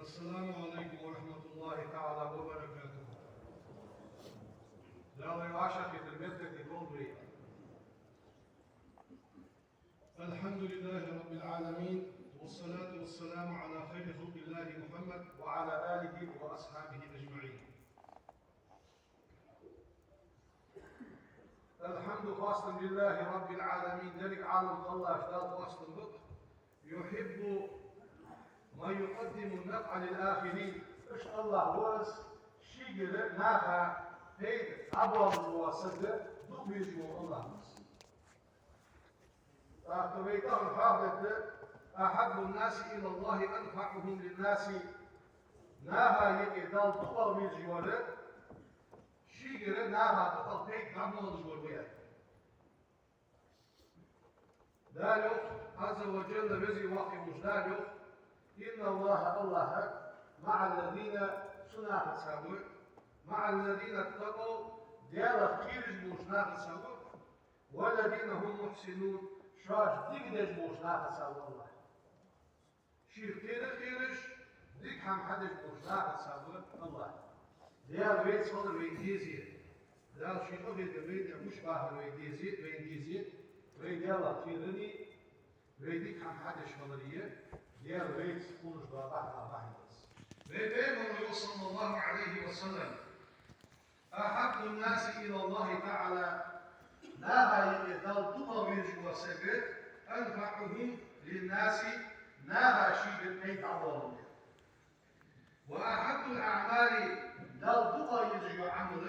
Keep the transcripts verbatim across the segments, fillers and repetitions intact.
السلام عليكم ورحمة الله تعالى وبركاته. Дала вай вӀашагӀкхетар мехкахетар долда вай. الحمد لله رب العالمين، والصلاة والسلام على خير خلق الله محمد وعلى آله وأصحابه أجمعين. الحمد، хоастам, لله رب العالمين, деррига Ӏалам кхеллача Далла хоастам ба. يحب من يقدم النفع للآخرين. Иштта АллахӀ ва из, шийгара наха пайда дӀабоалаш вола саг дукха везаш вола АллахӀ ва из. ТӀаккха вай тахан хьоахадаьд: أحب الناس إلى الله أنفعهم للناس. Наха юкъе Далла дукхагӀа везаш вар, шийгара наха дукхагӀа пайда дӀабоалаш вар ва, аьнна. Дала йоах, عز وجل, веза-воккха волча Дала йоах: إن الله, АллахӀ, مع الذين, цу нахаца ва, مع الذين اتقوا, Далах кхераш болча нахаца ва, والذين هم محسنون, шоаш дика деш болча нахаца ва АллахӀ. Шийх кхера а кхераш, дика хӀама хьадеш болча нахаца ва АллахӀ. Дала вайца хилар вайна дезе. Дала ший къахетам вайна тӀа гуш бахар вайна дезе, вайна дезе. Вай Далах кхерарах, вай дика хӀама хьадеш хиларах, Дала вайца хулаш дола бахьан бахьан да из. Вай Пайхамара йоах, صلى الله عليه وسلم: أحب الناس إلى الله تعالى, наха юкъе Далла дукхагӀа везаш вола саг, أنفعهم للناس, наха шийгара пайда дӀабоалар. وأحب الأعمال, Далла дукхагӀа езаш йола Ӏамал,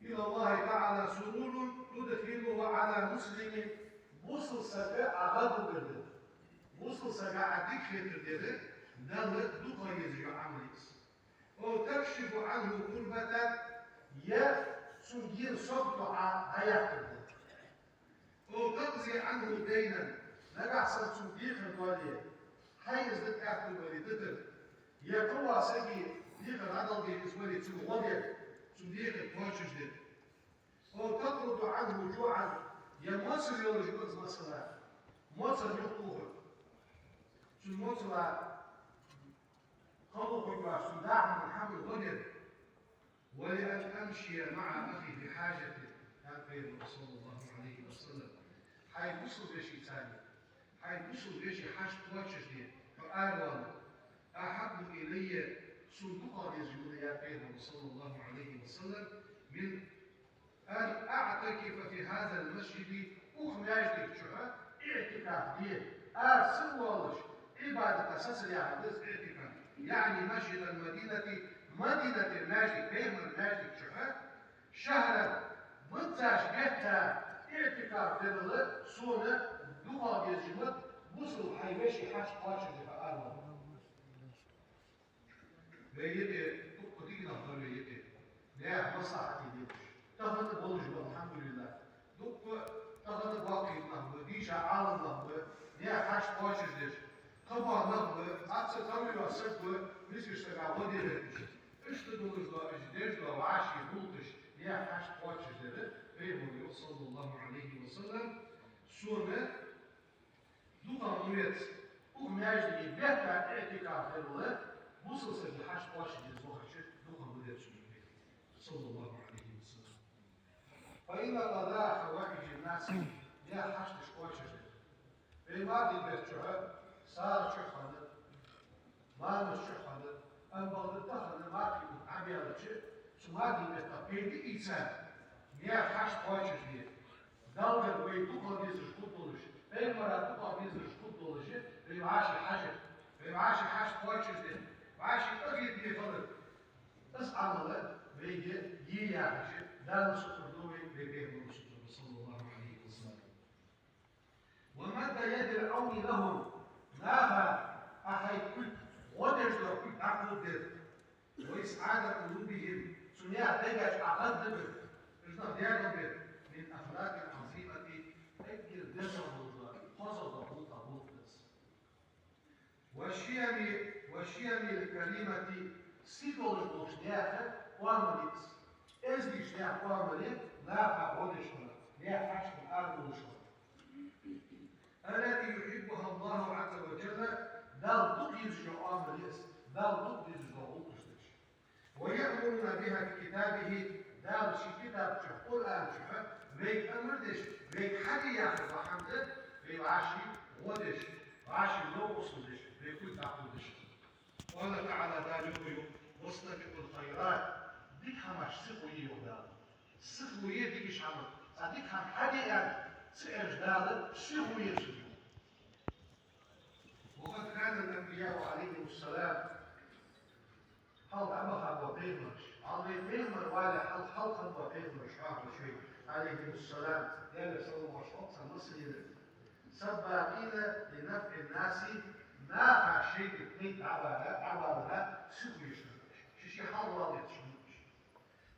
إلى الله تعالى سرور تدخله على مسلم, бусалба сага Ӏа гӀаддугар дар, бусалба сага Ӏа дика хетар дар Далла дукхагӀа езаш йола Ӏамал я из. أو تكشف عنه كربة, е цун гена сагото Ӏа дӀаяккхар да. أو تقضي عنه دينا, нагахьа санна цунна декхар доале, хьай из дӀатӀаоттаргвале дитар, е кхывола сага декхар дӀадала дезаш вале, цунна гӀо дар, цун декхар кхоачашдар. أو تطرد عنه جوعا, е моцар йолаш ва из, масала, моцар юхатохар. Цун моцала хало хургвац, цун дахьан хӀама гӀо дар. ولأن أمشي مع أخي في حاجته, аьннад Пайхамара, صلى الله عليه وسلم. Хьай бусалба вешийца, хьай бусалба веший хьашт кхоачашде хьо аравалар أحب إلي, сона дукхагӀа дезаш ва, аьннад Пайхамара, صلى الله عليه وسلم, من أن أعتكف في هذا المسجد, укх маьждига чухь иӀтикаф де, ара ца воалаш, Ӏибадата сацар яхар да из иӀтикаф. يعني مسجد المدينة, Мадинате маьждиг, Пайхамара маьждига чухь, شهرا, бакъдолча бетта иӀтикаф дарал сона дукхагӀа дезаш ва, бусалба хьай веший хьашт кхоачашде хьо аравалар. Вай юкъе дукха дика нах бар, вай юкъе наьха маслахьате дезаш. Тахан а болаш ба, алхьамдулиллахӀ. Дукха тахан а боккхийта нах ба, дийша Ӏалам нах ба, наьха хьашт кхоачашдеш. Кхыбола нах ба, цхьацца кхоачаш саг ба, мискача сага гӀо де гӀерташ. Иштта долаш дола уж деш дола вӀаший гӀулакхаш, наьха хьашт кхоачашдер Пайхамара, صلى الله عليه وسلم, сона дукхагӀа ма веза, укх маьждиге бетта иӀтикаф дарал бусалба сага хьашт кхоачашде вахача дукхагӀа ма веза сона, صلى الله عليه وسلم. فإن قضاء حوائج الناس, наьха хьашташ кхоачашдер. Вай мардий бетта чухь, сагӀа чухь хиннад, ламаз чухь хиннад, амма бакъда тахан мара хӀама Ӏобаьлча, цу мардий бетта пайда ийца, наьха хьашт кхоачашде. Далла гара вай дукхагӀа дезаш хургдолаш, Пайхамара дукхагӀа дезаш хургдолаш, вай вӀаший хьажа, вай вӀаший хьашт кхоачашде, вӀаший къахетаме хилар. Из Ӏамал вайга е яхаш, Дала сукъурдойла вай, вай Пайхамара сукъурдойла, صلى الله عليه وسلم. ومد يد العون لهم, наха Ӏа хьай кулг, гӀо деш дола кулг дӀакховдадер. وإسعاد قلوبهم, цу наьха дегаш Ӏа гӀаддабар, уж нах дегӀабар, من أخلاق عظيمة, эггара дезагӀа долаш дола, хозагӀа дола гӀулакх да из. والشيم، والشيم الكريمة, сий долаш болча наьха оамалаш, эздийча наьха оамалаш, наха гӀо деш хилар, наьха хьашташкара араволаш хилар. التي يحبها الله عز وجل, Дала дукха дезаш дола оамал я из, Дала дукха дезаш дола гӀулакхаш да уж. ويأمرنا بها في كتابه, Дала ший китаб чу, Къуръан чу вайга амар деш, вайга хьаде яхар дола хӀама да, вай вӀаши гӀо деш, вӀаши новкъостал деш, вай кулг дӀакхувдеш. قال تعالى, Дала йоах: «واستبقوا الخيرات», дика хӀамаш сиха гӀо е, йоах Дала. Сиха гӀо е дикача хӀаман. Цхьа дика хӀама хьаде аьнна ца аьлча Дала, сиха гӀо е цунна. وقد كان الأنبياء عليهم السلام, хьалха дӀабаха бола пайхамараш, хьалха вай пайхамар вале хьалха, хьалха бола пайхамараш хьоахавеш вай, عليهم السلام, Даьлера салам-моаршал хилда царна массанена, سباقين لنفع الناس, наха шоайга пайда дӀабала, дӀабалара сиха гӀо еш хиннаб уж. Шоаш хьалха вала гӀерташ хиннаб уж.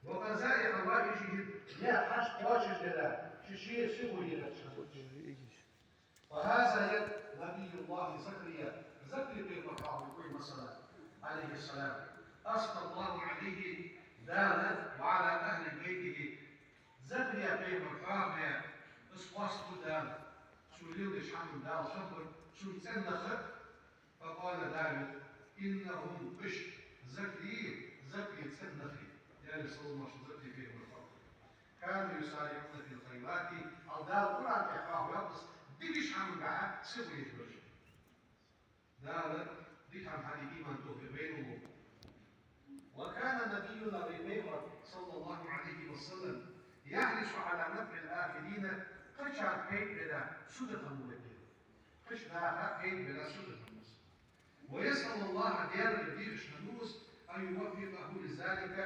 وقضاء حوائجهم, наьха хьашт кхоачашдара шоаш сиха гӀо еш хиннаб уж. وهذا يد نبي الله زكريا, Закария пайхамар хьоахаву вай, масала, عليه السلام. أثنى الله عليه, Дала, وعلى أهل بيته, Закария пайхамар хьоахаваь, из хоастабир Дала, цо леладеча хӀаман Дала хабар, цун цӀен нах. فقال, Дала йоах: إنهم, уж, ذكري, Закария цӀен нах, Даьлера салам-моаршал хилда Закария пайхамар хьоахаву, كانوا يسارعون في الخيرات, хьалха Дала Къуръан тӀа хьоахаваьв из, дикача хӀамангахьа сиха гӀо еш бараш. Дала дика хӀама хьаде иман, товфикъ вайна лолда. وكان نبينا, вай пайхамар, صلى الله عليه وسلم, يحرص على نفع الآخرين, кхычарна пайда бара сутара хиннав вай пайхамар. Кхыча наха пайда бара сутара хиннав из. ويسأل الله, Даьлагара дехаш хиннав из, أن يوفقه لذلك,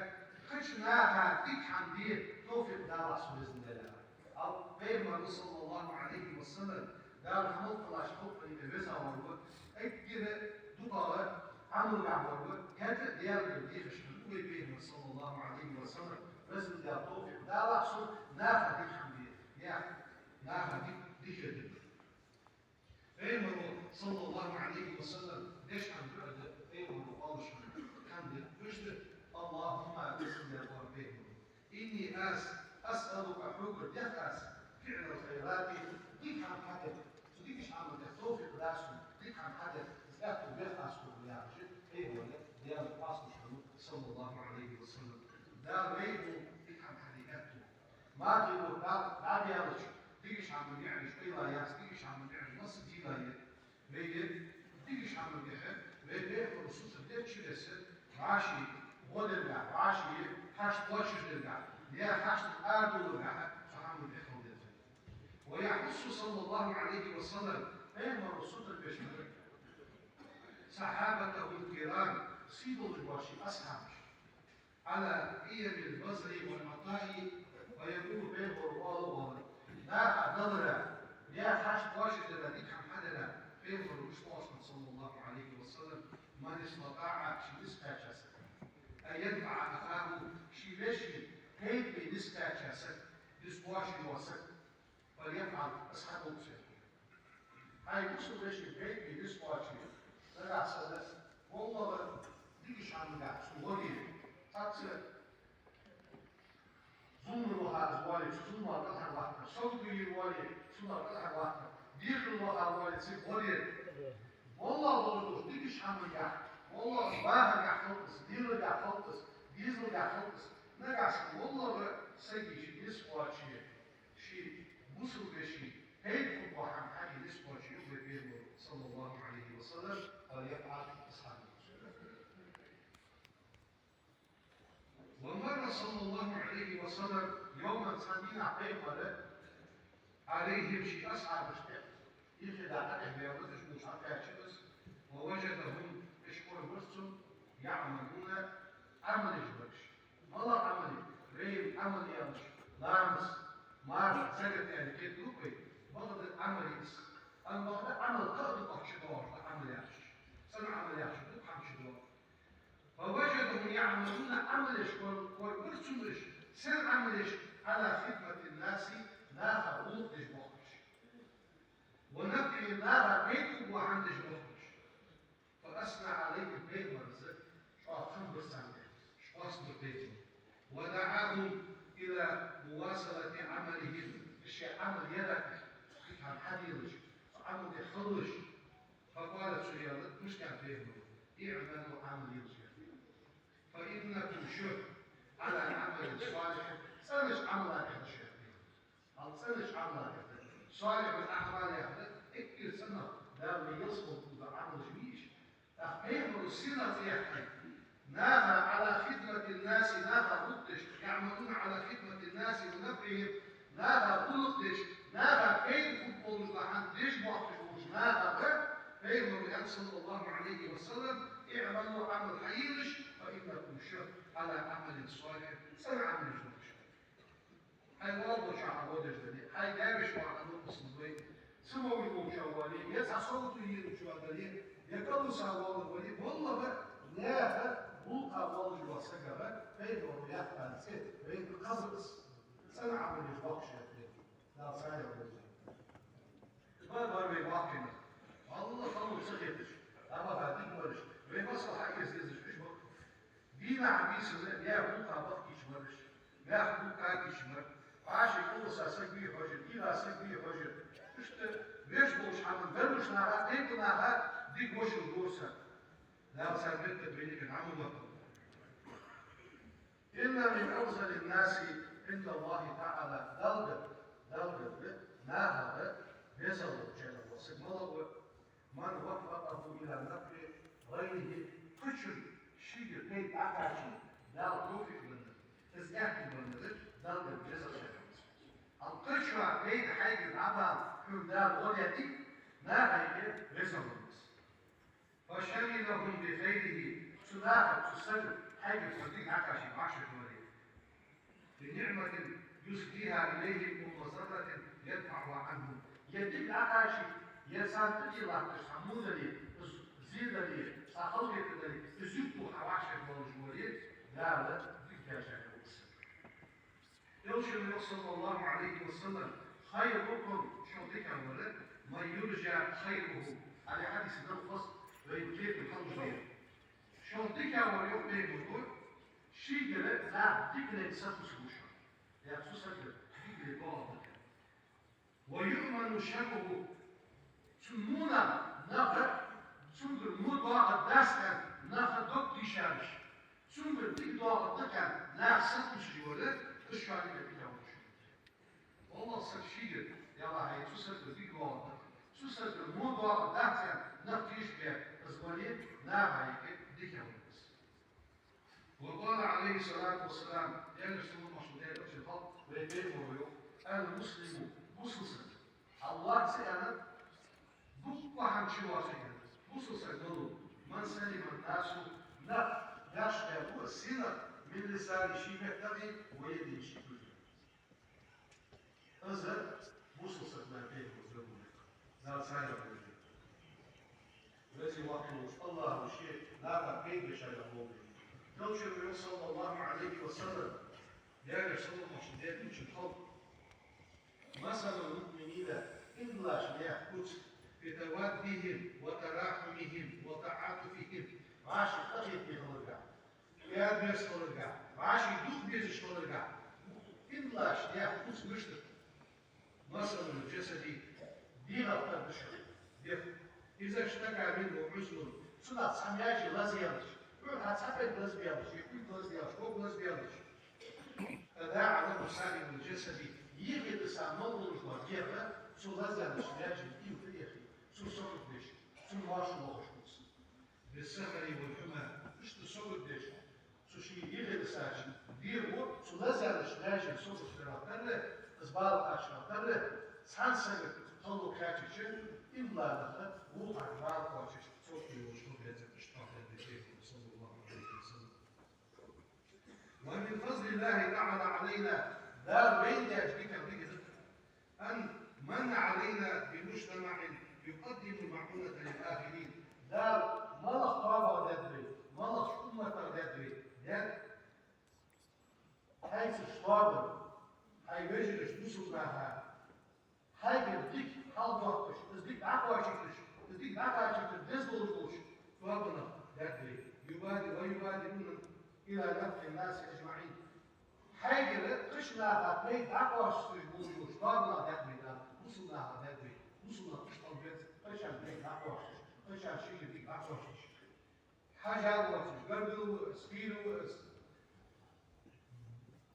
кхыча наха дика хӀама де товфикъ далахь сона, везан Даьла. Ал пайхамар, صلى الله عليه وسلم, Дала хьамалкхалаш халкъ тӀа веза вар ва, эггара дукхагӀа Ӏамалгахь вар ва, хӀаьта а Даьлагара дехаш хиннав вай пайхамар, صلى الله عليه وسلم, везан Даьла, товфикъ далахь сона наха дика хӀама де, наха, наха дика, дика хӀама де. Пайхамара, صلى الله عليه وسلم, деш хӀама дуӀа да, пайхамара оалаш хӀама да, уж да: اللهم, везан Даьла, пайхамара, إني, аз, أسألك, хьогара дех аз, فعل الخيرات, дика хӀама хьадар, цу дикача хӀаман тӀа товфикъ да сона, дика хӀама хьадар, из аьттув бех аз хьогара, яхаш, пайхамара Даьла къоасталуш хиннав, صلى الله عليه وسلم. Дала вайна дика хӀама хьаде аьттув. Мархий бутт дӀа-, дӀабаьлча, дикача хӀаман ниӀматаш къайла яц, дикача хӀаман ниӀматаш массадола я. Вайга дикача хӀамангахьа, вай пайхамара сутара деча беса, вӀаши гӀо даргахьа, вӀаши хьашт кхоачашдаргахьа, наьха хьаштах арадовларгахьа, цу хӀаман тӀа хила деза. ويحث, صلى الله عليه وسلم, пайхамара сутара беш хиннав صحابته الكرام, сий долаш бола ший асхьабаш, على قيام البذل والعطاء, فيقول, пайхамара оалаш хиннав: наха далара, наьха хьашт кхоачашдара, дика хӀама хьадара, пайхамара иштта оалаш хиннав, صلى الله عليه وسلم: من استطاع, шийна низ кхаьча саг, أن ينفع أخاه, ший вешийна пайда бе низ кхаьча саг, низ кхоачаш вола саг, فليفعل, из хьаду, йоах цо. Хьай бусалба вешийна пайда бе низ кхоачаш нагахьа санна, валлахӀи, дикача хӀамангахьа цо гӀо де. Цхьацца зуламах ваха из воале, цу зуламах тӀехьа вахийтар, сагото е воале, цунах тӀехьа вахийтар, дехар ваха воале, цига гӀо де. ВаллахӀи, валлахӀи, дикача хӀамангахьа, валлахӀи, бахаргахьа хилда из, леларгахьа хилда из, дезалгахьа хилда из, нагахьа санна, валлахӀи, сага ший низ кхоачаш, ший бусалба вешийна пайда хургбола хӀама хьаде низ кхоачаш, йоах вай пайхамара, صلى الله عليه وسلم, فليفعل, из хьаду. ومر صلى الله عليه وسلم يوما, цхьан дийнахьа пайхамар, عليهم, ший асхьабашта тӀа, юххе дӀатӀехбаьлар из, уж хьакхаьчар из, ووجدهم, уж корабир цунна, يعملون, Ӏамал еш бар уж. МалагӀа Ӏамал я? Вайна Ӏамал яхаш, ламаз, марха, закат аьнна кхетаргба вай, бакъда Ӏамал я из. Амма бакъда Ӏамал кхы а дукхагӀа чудоагӀаш да Ӏамал яхача. ЦӀена Ӏамал яхача дукха хӀама чудоагӀа. فوجدهم يعملون, Ӏамал еш кор-, корабир цунна уж. Сен Ӏамал еш? على خدمة الناس, наха гӀулакх деш боахкаш. ونفعهم, наха пайда хургбола хӀама деш боахкаш. فأثنى عليهم, пайхамара чӀоагӀа хам бир царна тӀа, уж къоастабир пайхамара. ودعاهم إلى مواصلة عملهم, уж шоай Ӏамал яра тӀа, дика хӀама хьаделаш, цу Ӏамал тӀа хилалаш. فقال, цо аьлар, уж Ӏамал йолаш яхар. فإنكم шо على عمل صالح, цӀенача Ӏамала тӀа яхар шо яхар. Хьал цӀенача Ӏамала тӀа яхар. صالح الأعمال яхар, эггара цӀена Дала ялсмала тӀа дола Ӏамалаш ба уж. ТӀаккха пайхамара сират яхар. ناهضون على خدمة الناس, наха гӀулакх деш, يعملون على خدمة الناس ونفعهم, наха гӀулакх деш, наха пайда хургболаш дола хӀама деш боахкаш болча нахага пайхамара аьннад, صلى الله عليه وسلم: اعملوا, Ӏамал хьаелаш, فإنكم шо على عمل صالح, цӀена Ӏамалаш долаш. Хьай воаллача хьа водаш дале, хьай даь-веший хьа нукъусна вай, ца вовзаш волча вале, е цхьа совгӀат йолча дале, е кӀалвиса воаллар вале, валлахӀи, наьха гӀулакха воаллаш вола сагага пайхамара яхар цӀи вайна кхазар да из. ЦӀена Ӏамалаш боахкаш яхар. Дала царех вовзийта. Ма бар вай баккхийнах. Аллахӏ хало ца хеташ, дӀабаха дика бараш, вай масал хьаэца дезаш уж ба. Дийнахьа-бийсанна наьха гӀулакха бахкийташ бар уж, наьха гӀулакха кхайкийташ бар. Вӏаший кӀалвиса саг вий хьожар, ийгӀа саг вий хьожар. Иштта вешта болча хӀаман гаргарча наха, тайпа наха дика вошал дора цар. Дала цар метта вайна а Ӏамал лакхалда. إن من أفضل الناس عند الله تعالى, Далла, Далла нахага везаллачарех вола саг малав, من وفقه إلى نفع غيره, кхычун шийга пайда дӀакхачийта Дала товфикъ лургдар, из аьттув лургдар Далла везаллачарех. Амма кхычоа пайда хьайгара дӀабала хьона Дала гӀо даьдий, нахага везалла лургда из. فشغلهم بخيره, цу наха, цу сага хьайгара цхьа дика дӀакхачийта вӀашагӀкхетар. بنعمة يسديها إليهم أو مضرة يدفعها عنهم. Е дика дӀакхачийта, е царна тӀатӀа латташ цхьа во дале, из зе дале, цхьа халахетар дале, из юхатоха вӀашагӀкхеташ вале, Дала дика даьчарех ва из. Элчано йоах, صلى الله عليه وسلم: خيركم, шух дикагӀвар, من يرجى خيره. Али хьадис дар хоза, вай кхетам хьалуш дар. Шух дикагӀвар, йоах пайхамара, шийгара наха диканна сатувсаш ва. Е цу сагагара диканна доагӀаргда. ويؤمن شره. Цун во нах, наха, цунгара во доагӀаргдац аьнна, наха дог тийшабеш. Цунгара дика доагӀаргда аьнна, наха сатувсаш вар, из шоана дикагӀвар. Валлахӏи, саг шийгара, ялахь, е цу сагагара дика доагӀаргда, цу сагагара во доагӀаргдац аьнна, нах тийшабе, из вале, наха дикагӀвар из. وقال عليه الصلاة والسلام, Даьла салам-моаршал хилда цунна, вай пайхамара йоах: المسلم, бусалба саг, Аллахӏа цӀи аьнна, дукха хӀама чулоацаш, бусалба саг малув, من سلم الناس, нах яш баьбу, синах, من لسانه, ший меттагара, ويده, ший кулгагара. Из бусалба саг ва, пайхамара йоах. Дала царех вовзийта. Веза-воккха волча Аллахӏа ше наха пайда бечарех вовзийта. Элчано йоах, صلى الله عليه وسلم, Даьла салам-моаршал хилда цунна, مثل المؤمنين, иман долча наьха куц, في توادهم وتراحمهم وتعاطفهم, вӀаший къахетаме хиларга, кӀаьда-мерза хиларга, вӀаший дукха безаш хиларга. Иман долча наьха куц мишта да? مثل الجسد, дегӀах тара да шоана, дегӀ. إذا اشتكى منه عضو, цунах цхьа маьже лазаялча, хьона цхьа пӀелг лазабаьлча, е кулг лазадаьлча, хӀама лазабаьлча, تداعى له سائر الجسد, юхедиса мел долаш дола дегӀ цу лазадаьча маьжен ийла тӀа а эхе, цунна сагот деш, цунна моаршо лохаш хул из. بالسهر والحمى, иштта сагот деш, цу ший юхедисача дегӀо цу лазадаьча маьжен сагот деш хиларах тара, из бала кхаьчарах тара, цхьан сага хало кхаьчача, иман долча наха вокхарна бала кхоачаш, цо кхоачаш хул, хеза, иштта хьоахадаьд пайхамара, صلى الله عليه وسلم. ومن فضل الله تعالى علينا, Дала вайна даьча диках дика да, أن من علينا بمجتمع يقدم المعونة للآخرين. Дала малагӀа тоабах даьд вай, малагӀча умматах даьд вай, даьд. Хьайца тоабан, хьай вежарашта, бусалба наха, хьайгара дика хьалдоахаш, из дика дӀакхоачийташ, из дика дӀакхачийтар деза долаш долча тоабанах даьд вай. يبادر، ويبادرون إلى نفع الناس أجمعين. Хьайгара кхыча наха пайда дӀакхоачийташ болаш болча тоабанах даьд вай Дала, бусалба нахах даьд вай. Бусалба нах иштта хила беза, кхычарна пайда дӀакхоачийташ, кхычарна шийгара дика дӀакхоачийташ. Хьажа воацаш, гаргара ва из, хийра ва из.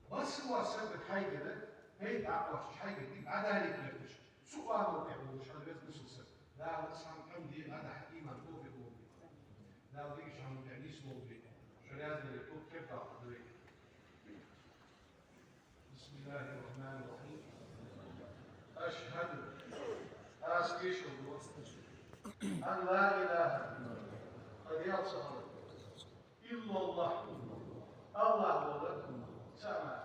Массавола саг хьайгара, пайда Ӏокхоачаш хьайгара дика Ӏодалийта гӀерташ, цу къамаьл тӀа волаш хила веза бусалба саг. Дала из хӀама къам де, Дала иман, товфикъ лолда. Дала дикача хӀаман тӀа нийслолда. Шо раьза дале, тхов кердалуш да вай. بسم الله الرحمن الرحيم. أشهد, аз тешал ду, أن لا إله, къа Даьла ца хилар, إلا الله, АллахӀ вола цаӀ мара.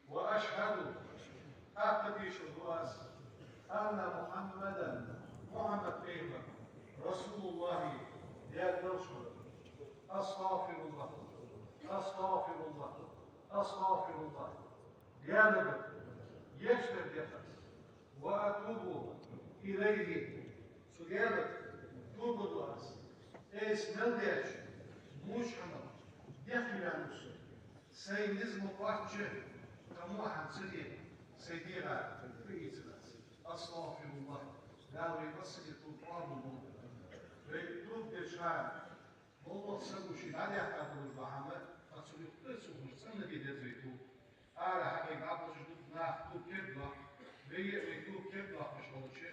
وأشهد, тӀаккха тешал ду аз, أن محمدا, Мухьаммад пайхамар, رسول الله, Даьла элча хилар. أستغفر الله، أستغفر الله، أستغفر الله. Даьлагара гешт дар дех аз. وأتوب إليه, цу Даьлага тоба ду аз. Айса мел даьча воча хӀамах дехке ваьнна ва со. Сай низ ма кхоачча, тха во хӀама ца де, сай дегӀа хьаийцар аз. أستغفر الله. Дала вай массане тоба къоабал долда. Вай тоба деча хана, моллагӀа саго ший дӀадаьккха долаш дола хӀама, тха цу юкъе ца хулаш цӀена де деза вай тоба. Ара хьавайга дӀаболхаш да нах тоба кердадоаккх, вай а вай тоба кердадоаккхаш хилча,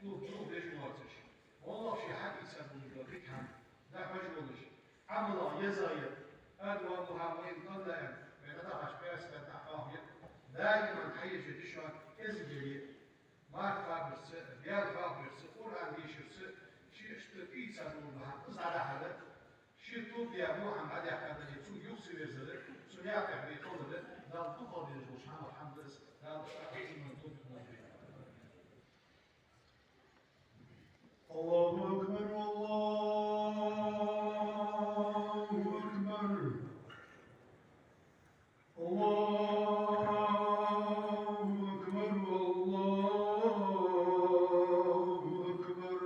тоба дулх деш воацаш. МоллагӀа ший хьаийца долаш дола дика хӀама дӀахьош волаш, Ӏамалах еза а я, أدومها وإن قل, аьнна, вай дӀадахача паьсара тӀа хьоахаде, даиман хьаеш йола дешаш кӀезига яле, марха кхабарца, Даьла хьоахаварца, Къуръан дешарца, ший иштта ийца долаш дола хӀама из дӀадахьар, ший тоба даь во хӀама дӀадаьккха дале, цунга юха ца верзар, цу наькъа тӀа вай хилар Дала дукха дезаш долча хӀамах хӀама да из, Дала цаӀ иман, товфикъ лолда вайна. الله أكبر، الله أكبر. الله أكبر، الله أكبر.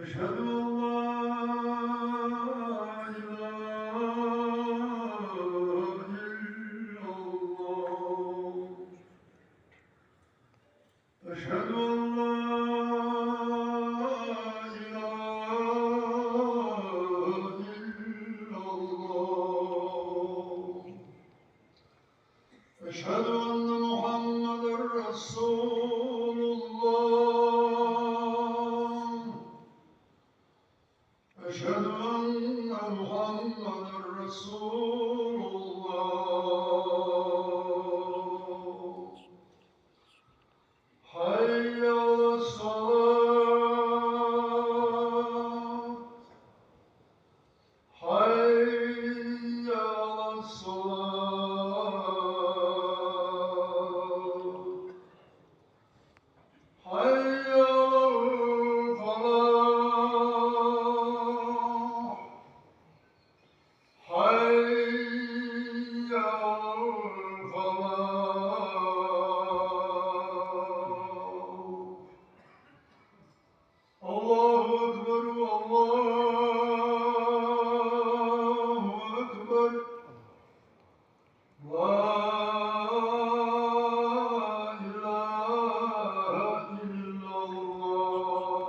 أشهد أن لا إله إلا الله. أشهد أن لا إله إلا الله. أشهد أن محمدا رسول الله. أشهد أن محمدا رسول الله. حي على الصلاة. حي على الصلاة. حي على الفلاح. حي على الفلاح. الله أكبر، الله أكبر. لا إله إلا الله.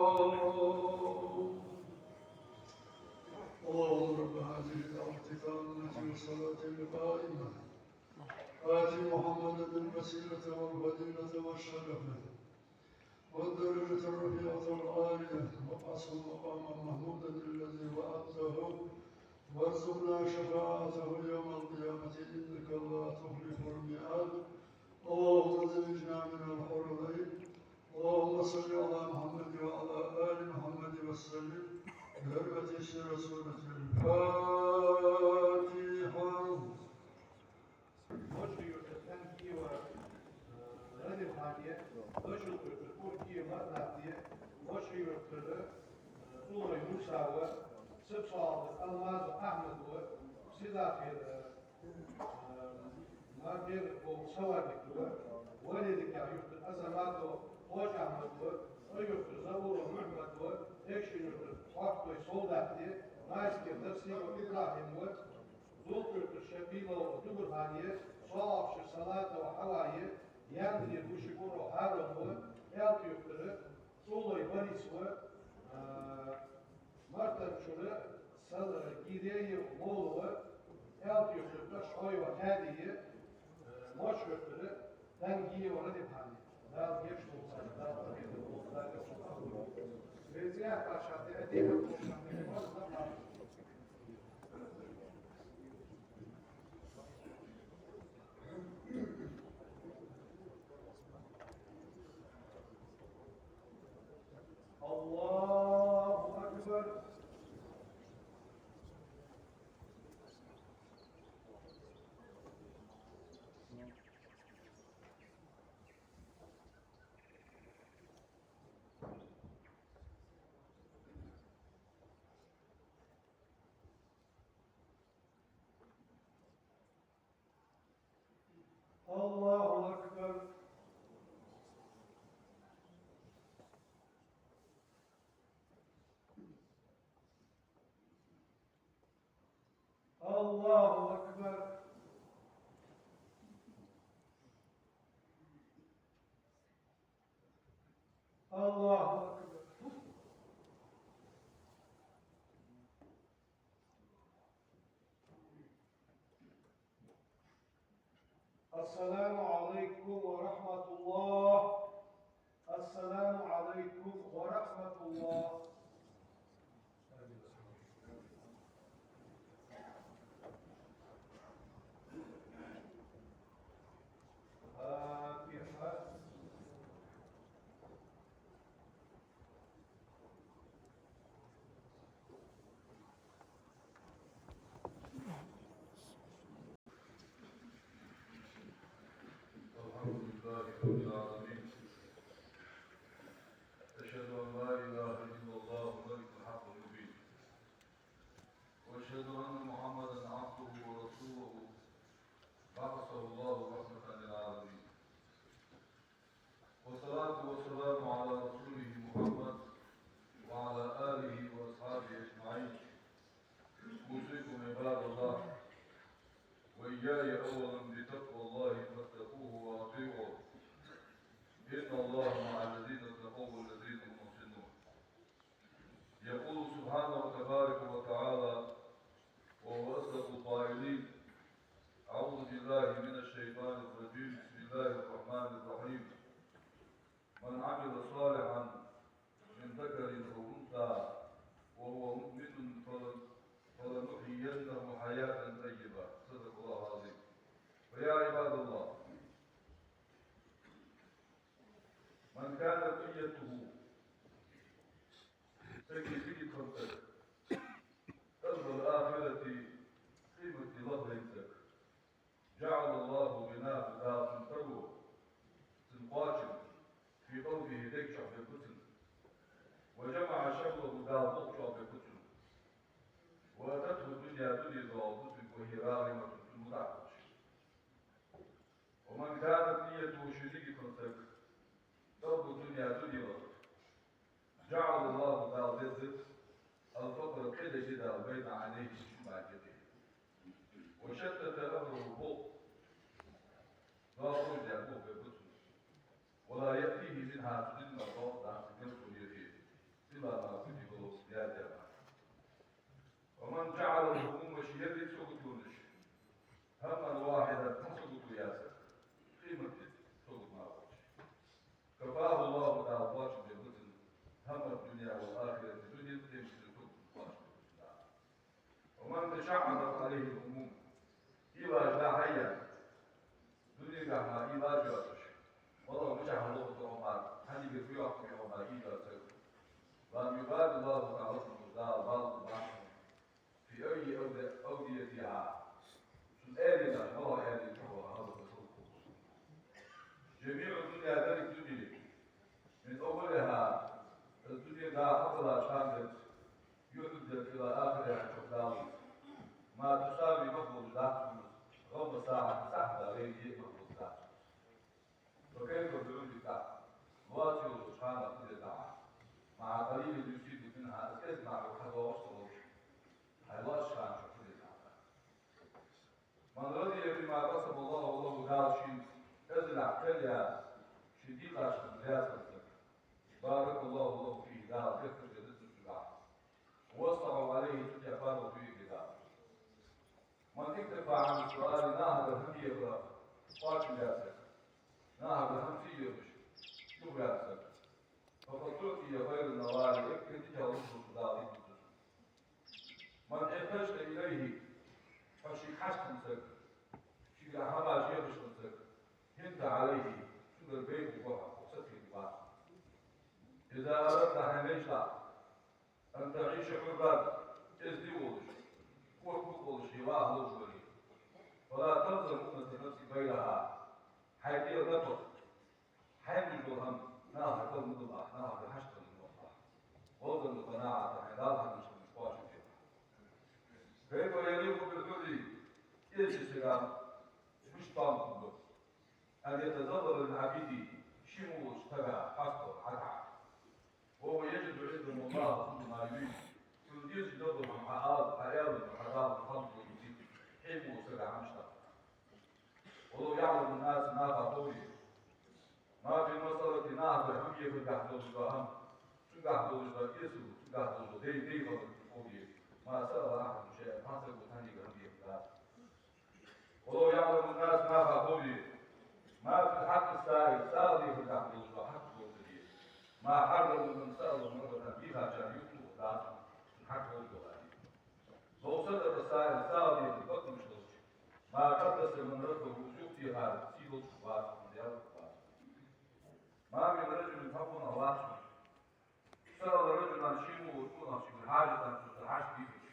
اللهم رب هذه الدعوة التامة والصلاة القائمة، آت محمدا الوسيلة والفضيلة والشرف والدرجة الرفيعة العالية، وابعثه مقاما محمودا الذي وعدته، وارزقنا شفاعته يوم القيامة، إنك لا تخلف الميعاد. اللهم زوجنا من الحور العين. اللهم صل على محمد وعلى آل محمد وسلم بحرمة سر سورة الفاتحة. Воча-Юртара Танкиева, э, Радимхана, Дошула-Юртара Куркиева Марната, Воча-Юртара, э, ЦӀулой Мусава, Сапсоагӏа Алмаза Ахьмада, Сидахера, э, Мамер-бога Саварникова, Валерикъа-Юртара Азамата, Хож-Ахьмада, Ӏо-Юртара Заурова Мухьмада, Экажкъа-Юртара Хьорхой Солдата, Майскера Дарсиева Ибрахьима, Дулх-Юртара Шабилова Дугархана, СоагӀапчара Салатова Хьава, Яндара Бушикурова Хьарона, Аьлка-Юртара Цулай Борис ва, а, Мартанчура Сала Гиреев Лола ва, Ялтешта Шойва Хадия, а, Мочвертара Дангиева Радипхьани. Дала гешт долда царна, Дала къахетам болба, Дала гешт долда. Веза яхаш хьа тӀе а дехьа болаш хьа тӀе а. الله أكبر. الله أكبر. الله أكبر. الله أكبر. السلام عليكم ورحمة الله. السلام عليكم ورحمة الله. فاتحة. الحمد لله رب العالمين. أشهد أن لا إله إلا الله الملك الحق المبين. وأشهد أن محمدا عبده ورسوله بعثه الله رحمة للعالمين. والصلاة والسلام على رسوله محمد وعلى آله وأصحابه أجمعين. أوصيكم عباد الله وإياي أولا بتقوى الله فاتقوه وأطيعوه. إن الله مع الذين اتقوا والذين هم محسنون. يقول سبحانه تبارك وتعالى وهو أصدق القائلين: أعوذ بالله من الشيطان الرجيم. بسم الله الرحمن الرحيم. من عمل صالحا من ذكر أو أنثى وهو مؤمن فلن-، فلنحيينه حياة طيبة. صدق الله العظيم. فيا عباد الله، من كانت نيته Сага дика хинна саг, طلب الآخرة, къематди лахлайна саг, جعل الله غناه, Дала цун таро, цун кхоачам, في قلبه, дег чу бергба цунна, وجمع شمله, Дала болх чу бергба цунна, وأتته الدنيا, дуне доагӀаргба цунга, وهي راغمة, цунна мутӀахьа долаш. ومن كانت نيته, ший нига хинна саг, طلب الدنيا, дуне лаха, جعل الله, Дала дергда, الفقر, къе дергда Дала, بين عينيه, ший бӀарга юкъе. وشتت أمره, болх, доакъош даь болх бергба цунна. ولا يأتيه منها, цу дина мара доакъ дац цунна, гел цо лехе, إلا ما كتب له, яздеш. ومن جعل الهموم, ший еррига саготонаш, هما واحدا, цхьа сагото яь саг, къематди сагот мара волча, كفاه الله, Дала кхоачам бергба цунна, هم الدنيا والآخرة, дунен, къематден сагот кхоачам бергба цунна Дала. ومن تشعبت عليه الهموم, уйлаш дӀа-хьа яь, дунен тӀа мара уйлаш йоацаш, малагӀа мичахьа лоӀа да Ӏомар, хьанигара фу йоаккх Ӏомар, уйла йоаца саг, لم يبال الله, Дала, Дала бала бац цунна, في أي أود-، أوديتها, цун аьлий, малагӀа аьлий чу хьалха хӀама да саг. جميع الدنيا, деррига дуне, من أولها, из дуне дӀа-хьа хилча хана денз, يعد إلى آخرها, чу Дала, ما تساوي, мах болаш дац цунна, غم ساعة, сахьата гӀайре а мах болаш дац цунна. فكيف بعمر الدهر, лоаца йолча хана фу де деза хьа, مع قليل يصيب منها, из кӀезига мара хьадоагӀаш ца хилча, хьай лоацача хана чу фу де деза хьа. من رضي بما قسم الله له, Дала шийна эзарах кхел яь, ший дийкъача хана раьза хинна саг, بارك الله له فيه, Дала дехар дергда цунна цигахь. ووسع عليه, цу тӀа паргӀато дергда Дала. من اكتفى عن السؤال, нахагара хӀама дехар кхоачам баь саг, нахагара хӀама ца дехаш юхаваьнна саг, فقد أعطي خير النوال, эггара дикагӀа луш дола Дала дергда цунна. من احتجت إليه, хьо шийга хьаштхинна саг, шийга хӀама дехаш хинна саг, هنت عليه, цунгара байбал бу хьо, хьо сатийха вац. إذا أردت, хьайна вайча, أن تعيش حرا, эздий волаш, корта букъ волаш хила ваха ловш вале, فلا تلزم أنة نفسك بيلها, хьай дегӀа напагӀа хьайна луш дола хӀама нахагара хила ма делахь, нахагара хьаштхинна ма вахалахь. والزم القناعة, хьайна Дала хьанна луш хинна кхоачам бе. كيف يليق بالحر, эздий сага мишта тоам хургба, أن يتذلل لعبيده, ший мо волча сага хьаставала хьатӀа, وهو يجد عنده الله كل ما يريد, цунна дезаш дола хӀама хьаала, хьаала, хьадала, хьалдала, хьай мо волча сага хӀама мишта. ولو يعلم الناس, наха ховре, ما في المسألة, нахагара хӀама дехаргахьа долаш дола хӀама, цунгахьа долаш дола эсала, цунгахьа долаш дола дай-, дайхалар ховре, ما سأل أحد شيئا, цхьа саго цхьаннегара хӀама дехаргдац. ولو يعلم الناس, наха ховре, ما في حق السائل, сагӀа дехаргахьа долаш дола хьакъ ховре, ما حرم من سأل مرة, дийхачарна юхатохаргдац цунна хьакъ ховш дола хӀама. لو صدق السائل, сагӀа дехар бакълуш долча, ما قدس من رده, из юхатехар сий долаш вац, Даьла вац. ما من رجل, цхьа къонах вац, سأل رجلا, ший мо волча къонахчунгара хьажатан, цунца хьашт дийхача,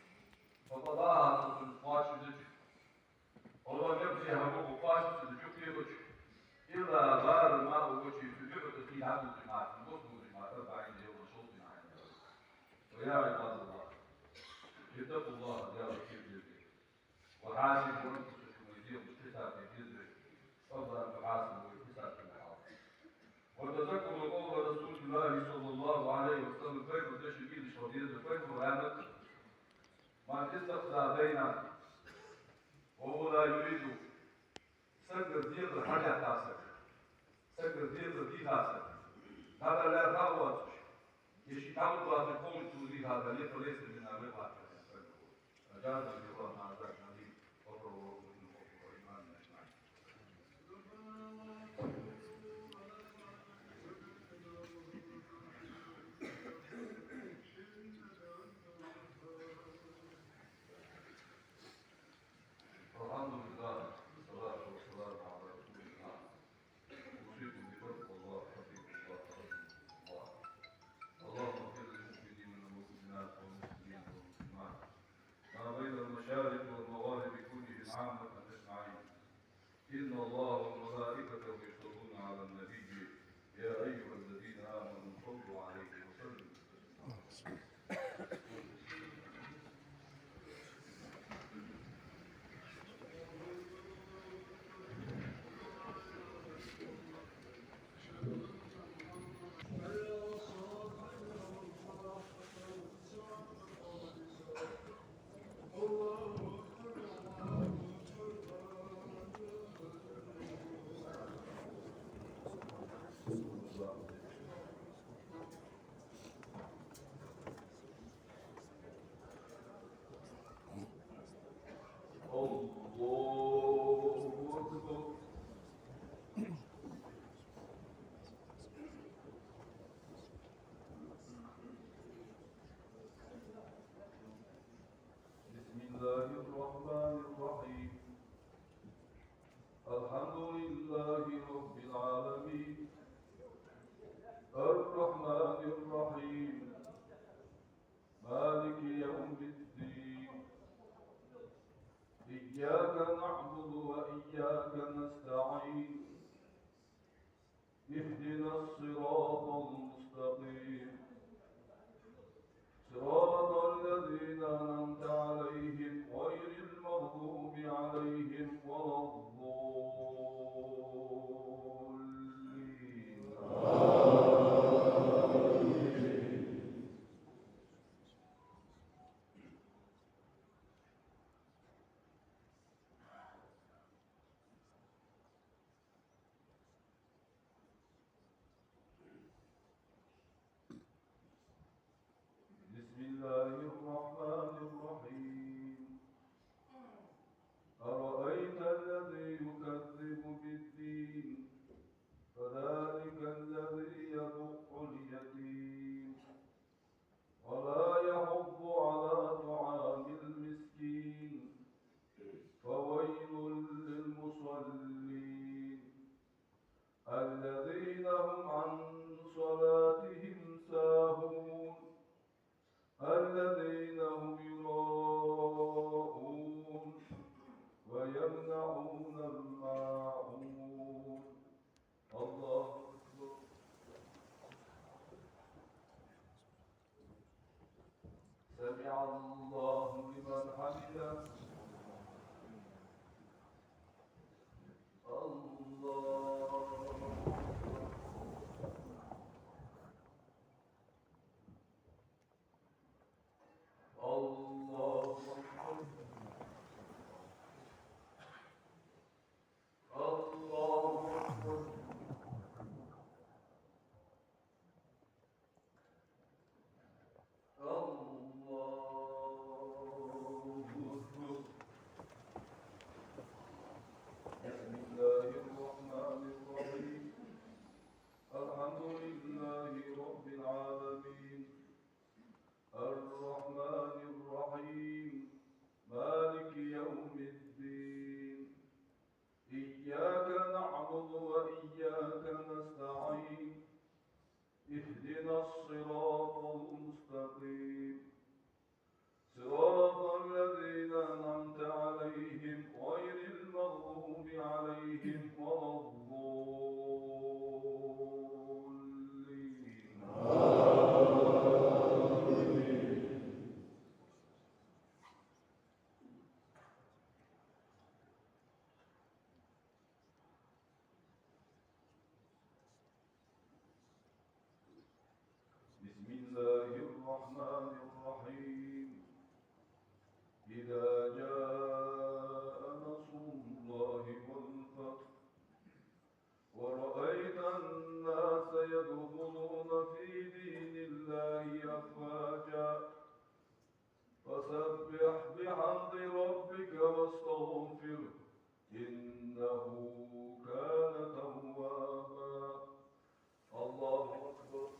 فقضاها, цо цунна кхоачашдича, أو لم يقضها, цо кхоачашдича, юхатехача, إلا غار ماء وجهه, цун юхь тӀа сий дӀадувлаш мара, цун бос дувлаш мара, أربعين يوما, шовзткъа ди хьайна. فيا عباد الله, اتقوا الله, Даьлах кхера деза вай. وحاسبوا أنفسكم, вай дегӀа чу хьисап де деза вай, قبل أن تحاسبوا, вай хьисап дечул тӀехьагӀа. وتذكروا قول رسول الله صلى الله عليه وسلم, пайхамара дешаш мел деш хила деза вай, пайхамара аьннад: من استقضى دينا وهو لا يريده, сагагара декхар хьадаккха саг, сагагара декхар дийха саг, дӀадала лаьрхӀа а воацаш, е ший дӀалургдоацача кховзача цо дийха дале, فليس منا, вай латтар аьнна, пайхамара. أجارنا الله من عذاب أليم، وغفر الله لنا ولكم ولجميع المسلمين. الحمد لله، والصلاة والسلام على رسول الله. أوصيكم بتقوى الله، واتقوا الله، رحمكم الله. اللهم اغفر للمؤمنين والمؤمنات والمسلمين والمسلمات ما بين المشارق والمغارب كلهم عامة أجمعين. إن الله وملائكته يصلون على النبي، يا أيها الذين آمنوا صلوا عليه وسلموا تسليما. الله أكبر. بسم الله الرحمن الرحيم. الحمد لله رب العالمين. الرحمن الرحيم. مالك يوم الدين. إياك نعبد وإياك نستعين. اهدنا الصراط المستقيم. صراط الذين أنعمت عليهم غير المغضوب عليهم ولا الضالين. آمين. الصراط المستقيم. صراط الذين أنعمت عليهم غير المغضوب عليهم ولا الضالين. آمين. بسم الله الرحمن الرحيم. إذا جاء نصر الله والفتح ورأيت الناس يدخلون في دين الله أفواجا فسبح بحمد ربك واستغفره إنه كان توابا. الله أكبر.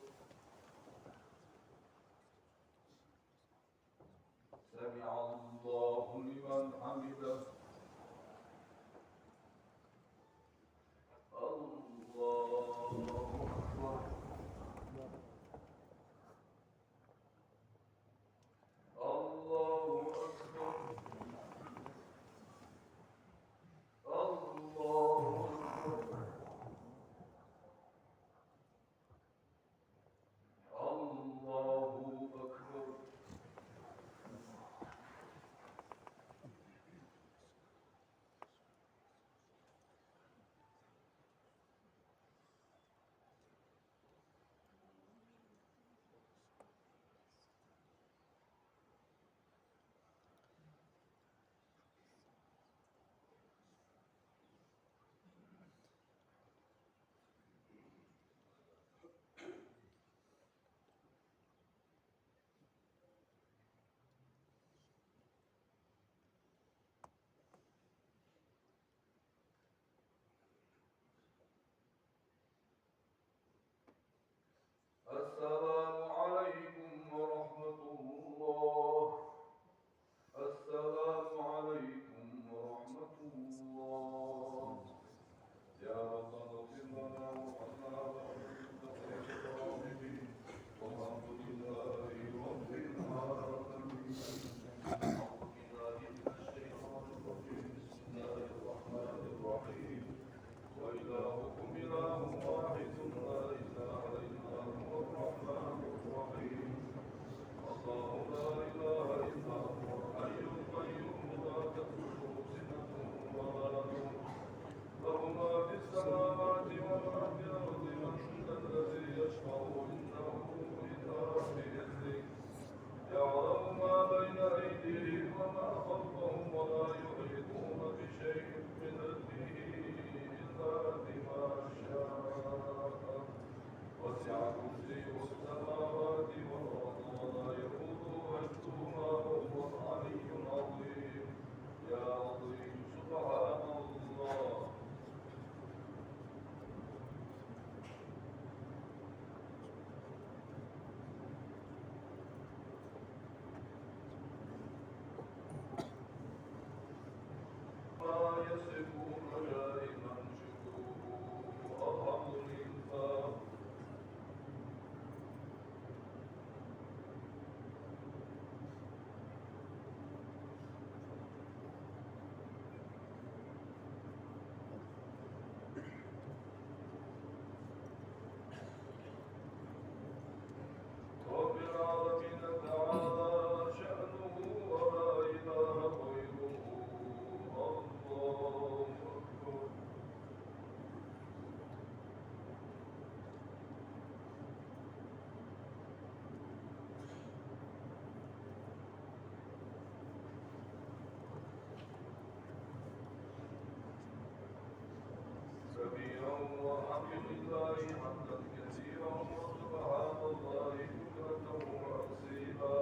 سمع الله لمن حمده. الله أكبر. الله أكبر. الله أكبر. الله أكبر. السلام عليكم ورحمة الله. السلام عليكم ورحمة الله. يا ربنا اغفر لنا وارحمنا وأنت خير الراحمين. والحمد لله رب العالمين. أعوذ بالله من الشيطان الرجيم. بسم الله الرحمن الرحيم. وإلهكم إله واحد لا إله إلا هو الرحمن الرحيم. الله لا إله إلا هو الحي القيوم لا تأخذه سنة ولا نوم له ما في السماوات وما في الأرض من ذا الذي يشفع عنده إلا بإذنه يعلم ما بين أيديهم وما خلفهم ولا يحيطون بشيء من علمه إلا بما شاء وسع كرسيه السماوات والأرض ولا يئوده حفظهما وهو العلي العظيم. يا عظيم سبحان الله. ما يصفون دائما شكوه الحمد لله. رب العالمين تعالى شأنه ولا إله غيره. الله أكبر. كبيرا والحمد لله حمدا كثيرا وسبحان الله بكرة وأصيلا.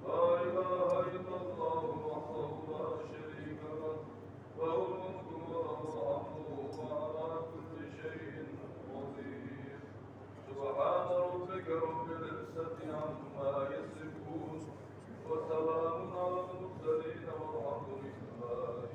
لا إله إلا الله وحده لا شريك له، له الملك وله الحمد وهو على كل شيء قدير. سبحان ربك رب العزة عما يصفون، وسلام على المرسلين والحمد لله